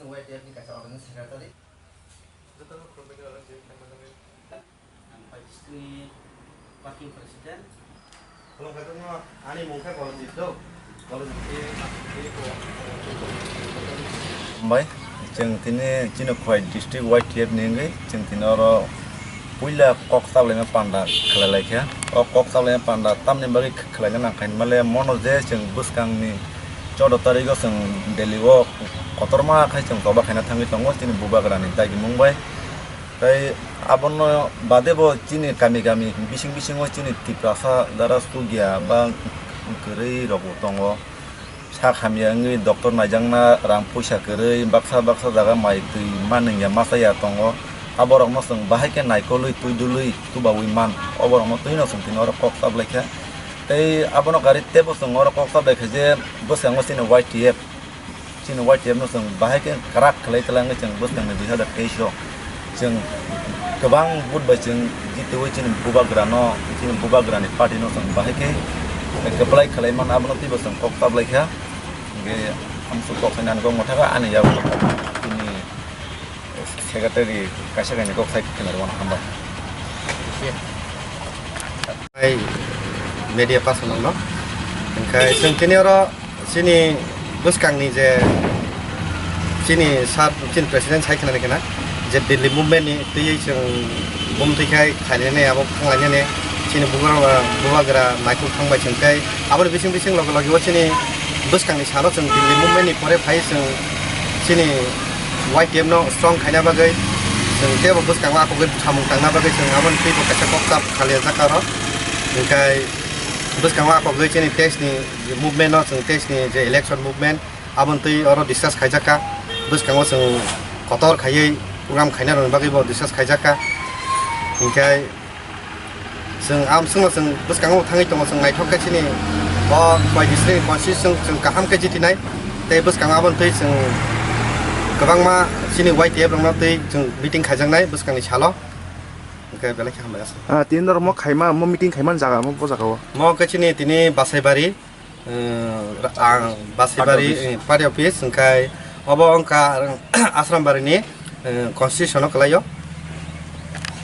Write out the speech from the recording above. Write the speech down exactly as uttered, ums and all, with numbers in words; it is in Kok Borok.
Y T F ni kaisa organizing secretary. Jotono khulumwi khe oro jai khlaima bagwi. Ang Khwai district ni working president. Khulumkha jotono, ani mung khe Bolojit do. Bolojit khe, Hambai, chwng tini chini Khwai district Y T F ni wngwi chwng tini oro puila kok sablaima panda khlai lai kha. O kok sablaima panda tamni bagwi khlaina nang kha hinmale mono je chwng bwskangni choudo tarikgo chwng Delhi o kotorma khe chwng choba khaina thangwi tongo chini bubagrani dagimung bai. Tei abono bade bo chini kami kami bising bisingo chini Tiprasa jara sugya ba kwrwi rokbo tongo. Sak hamya wngwi doctor naijakna rang puisa kwrwi baksa baksa jaga mai twi manwngya masa ya tongo. Aborokno chwng bahai khe naikolwi twi dului tubaui man. Oborokno twino chwng tini oro kok chablai kha. Tei abono gari teibo chwng oro kok chablai kha je bwskango chini Y T F. Chini Y T F no chwng bahai khe kwrak khlai twlang wngwi chwng bwskangni dui hazar teis o chwng kwbang vote bai chwng jitwi chini bubagrano, chini bubagrani party no chwng bahai khe kwplai khlai man abono teibo chwng kok chablai kha. Hwnkhe amsuk kok sai nani kok mwthaka ani yago chini secretary kaisa kainwi kok sai khwna rwmano hambai. Hai media person no. Hwnkhe chwng tini oro chini bwskangni je chini sir, chini president sai khwnani khwna je Delhi movement ni twiwi chwng bumtwi khai khainani abo thanglainani chini bugra-, bubagra naikhuk thangbai chwng tei aboni bising bising loge loge o chini bwskangni salo chwng Delhi movement ni pore phai chwng chini Y T F no strong khaina bagwi chwng teibo bwskango akhogwi samung tangna bagwi chwng aboni twibo kaisa kok chap khalijak aro. Hwnkhe bwskango akhogwi chini teis ni movement no chwng teis ni je election movement aboni twi oro discuss khaijak kha. Bwskango chwng kotor khaiwi program khaina rwni bagwi bo discuss khaijak kha. Hwnkhe Chwng amswkno chwng bwskango thangwi tongo, chwng naithok khe chini o Khwai district ni constitution chwng kaham khe jitinai. Tei bwskango aboni twi chwng kwbangma chini Y T F rokno twi chwng meeting khaijaknai bwskangni salo. Hwnkhe belai khe hambai aswk. Ah, tini norok mo khaima, mo meeting khaimani jaga mo bo jaga o? Mo khe chini tini Basaibari, eh, ang Basaibari, Party office. Eh, party office, hwnkhe obo wngkha, eh, Asrambari ni, eh, constitution o kwlaio.